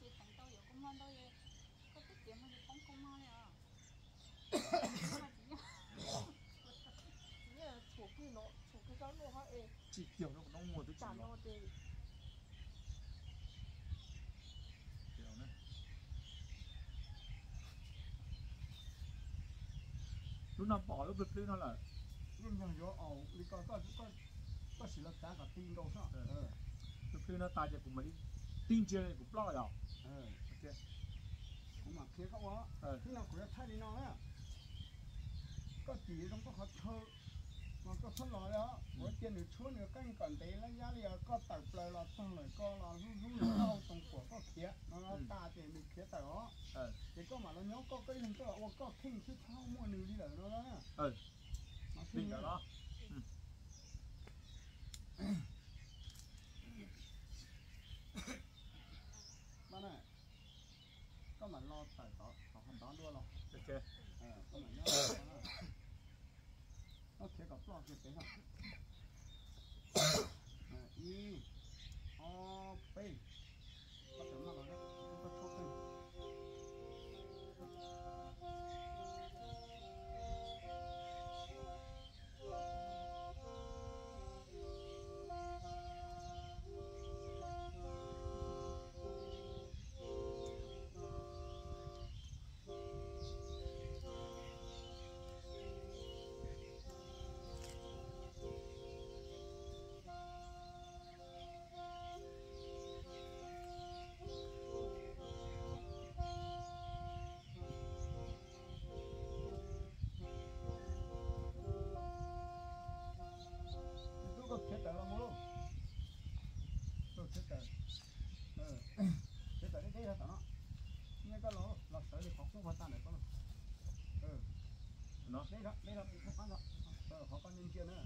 Ces teev tau yuav kua muag ntau, koj twb tiav muag ces poob kua muag li os. Tsis yog, tshum kiag no, tshum kiag sab noj hab es tsis tiag, noob muag twb tsam no ces lub no pom lub plwb plwb no lawm. Yeej yog yuav aus li ko, koj siv los txav kom ti nkaus soj. Plwb plwb no tas ces kuv mam li tib ntsia kuv ploj yom. Kuv mam qhia koj ua, tib no kuv yuav thaij li no na. Koj cim zoo koj qhov chaw, mas koj txhob los li os. Kuv cia nws tshuab nws qeej kom ntev lab yab li os, koj tawm plaws los txog lawm koj los hlub hlub nws, koj ua toos kuam koj khiav no tas ces nws khiav tawm os. Ces koj mam los nyob koj, koj ib leeg koj los ua koj kheej xwb, txhob muaj nws li lawm no na. Li ntawd los. Koj mam los tawm tod, tod dua los. Koj mam nyob, koj khiav kom ploj kiag pem no. Ib, ob, peb. Koj tawm maj los, koj tshuab peb. Tub, koj khiav tawm los mus lauj. Koj khiav tawm, khiav tawm deb deb rau tom no. Nyiaj koj los, los sawv li qhov qub qhov tag ntawd koj lauj. Deb rau, deb rau, qhov koj ntsia ntsia na.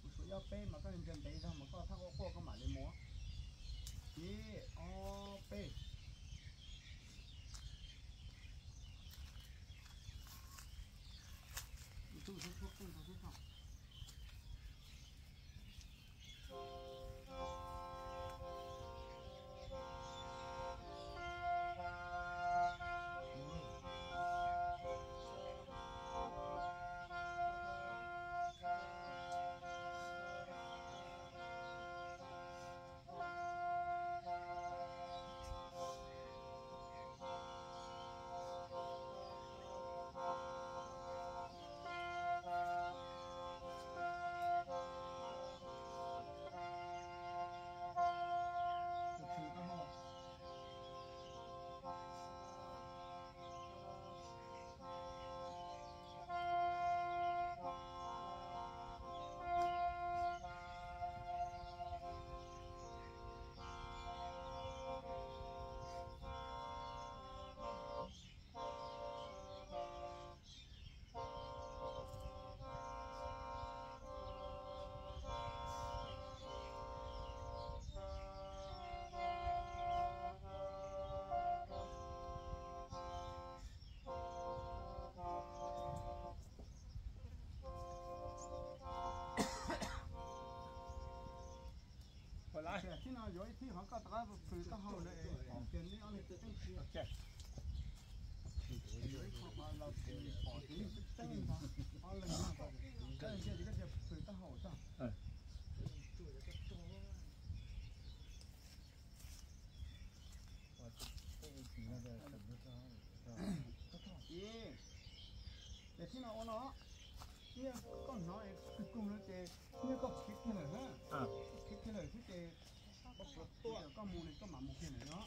Kuv suav ib ob peb mas koj ntsia ntev zog mas koj thaj quaj quaj koj mam li mus. Ib, ob, peb. Tib no yuav ib txhij qhov koj rov qab plhws taub hau na es pom kiag neb ob leeg tseeb tseeb. Yuav ib qho los pom kiag neb tseeb tseeb ntag, ob leeg no, koj ntsia ces koj cia plhws taub hau tso. Ces tib no ua no, nyiaj koj hnov kawg kawg no ces nyiaj koj khiav kiag lawm na, khiav kiag lawm xwb ces koj mus li koj mam mus kiag ntawm no.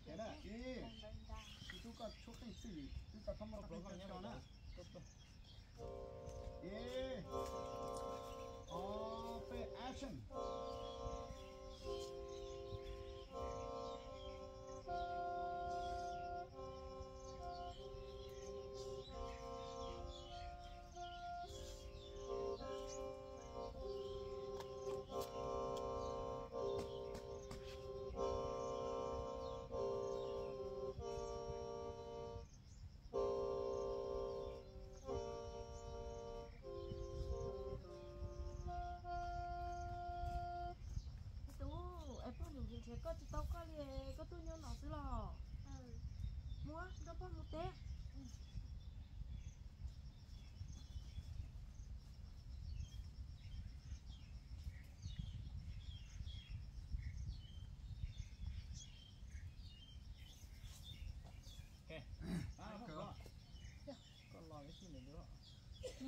Ces na, ib, tub koj tshuab qeej xwb, tub koj txhob muab rau koj tso na. Ib, ob, peb, action. Koj tsis tau koj li, koj tuaj nyob no xwb los? Muab nrog pog mus teb.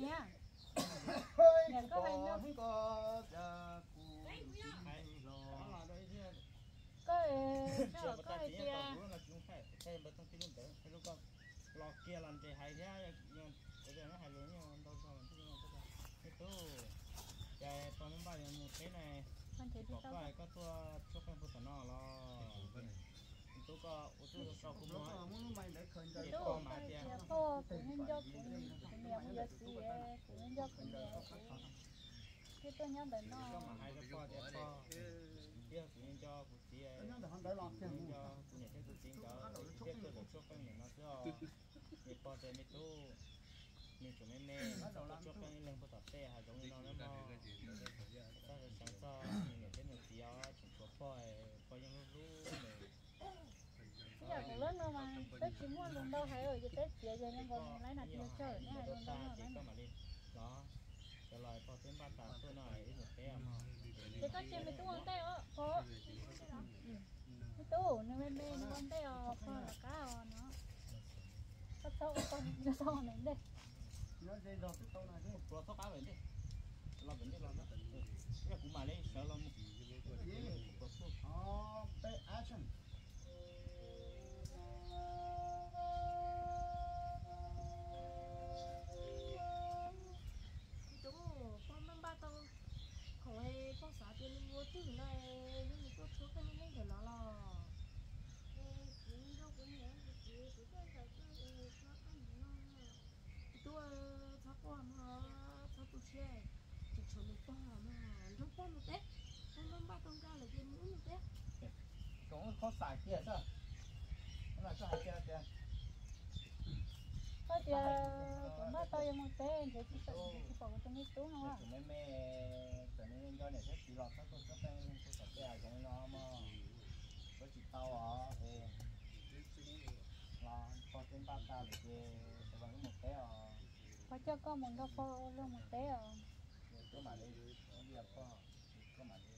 Niam, niam, koj hais no, koj, koj hais tias los kiag los nres hais thiab, hais lus ntau zog. Me tub, cas tau npaj yuav mus teb ne, pom koj, koj tuaj tshuab qeej puag tom no los? Me tub, koj ua txuj sau kuv mus, pog mas tias, pog, kuv yeej nco kuv niam mus yuav txiv, kuv yeej nco kuv niam, kuv thiaj tuaj nyob ntawm no. Koj mam hais rau pog tias, pog, kuv yeej nco kuv txiv, kuv yeej nco kuv niam thiab kuv txiv nkawd, kuv thiaj tuaj tshuab qeej ntawm no xwb os. Es pog tias me tub, nws tseem me me, txhob tuaj tshuab qeej ib leeg puag tom tej hav zoov li no na mog. Txhob xav txog nws niam thiab nws txiv os, tseem tshuav pog, pog yeej hlub hlub nws. Yam kuv lub no mas twb tsis muaj lus ntau hais, yog peb txiav yog nkaus laib nas this tsawg ne, hais lus ntau no na. Los, cov los pog twb npaj tas tuaj no, wb mus teb os mog. Ces koj cia me tub ua ntej os pog. Me tub, nws me me nws ua ntej os, pog lawv qab os no. Koj txhob ua pog, koj txhob ua nws ntej. Pluas txhob qab lawm ntej. Los pem ntej los, yog kuv mam li sawv los mus. Pluas txhob. Tub, pog npaj npaj tau khoom, pog xav tias nws mus ua twg no, yog nws tuaj tshuab qeej ntawm no los? Tub, txhob quaj mog, txhob tu siab, tseem tshuav nws pog mog, nrog pog mus teb, pog npaj npaj tau nkag lawm ces nws wb mus teb. Tsoom wb khaub xais kiag xwb. Koj hais tias, koj tias kuv npaj tau yuav mus teb, nrhiav tsis tau, tsis pom kuv tus me tub no. Tseem me me, txawm nws nco niam thiab txiv los txhob tuaj tshuab qeej puag tom tej hav zoov li no mog. Tshuav tsis tau os. Los pog twb npaj tas lawm ces sawv los wb mus teb os. Pog coj koj mus nrog pog ua luag mus teb os. Koj mam li, koj mam li.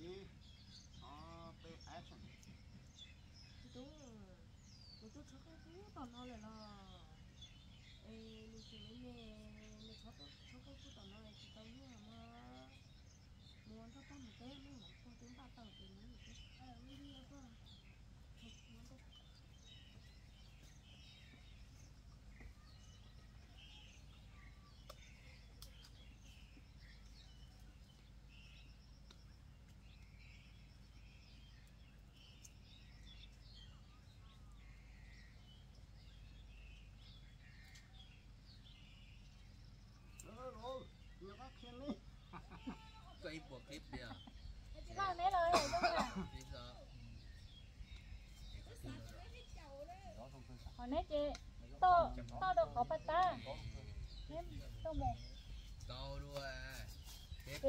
Ib, ob, peb, action. Tub, nws tuaj tshuab qeej puag tom no lawm los? Es nws tseem me me, nws txhob tuaj tshuab qeej puag tom no tsis tau luag mog. Mus nrog pog mus teb, pog twb npaj tau ces mus mus teb. Koj ib puas clip diam? Koj neb los zoo na. Ho neb ces toj, toj rau qhov paj tab, neb tuaj mus. Ces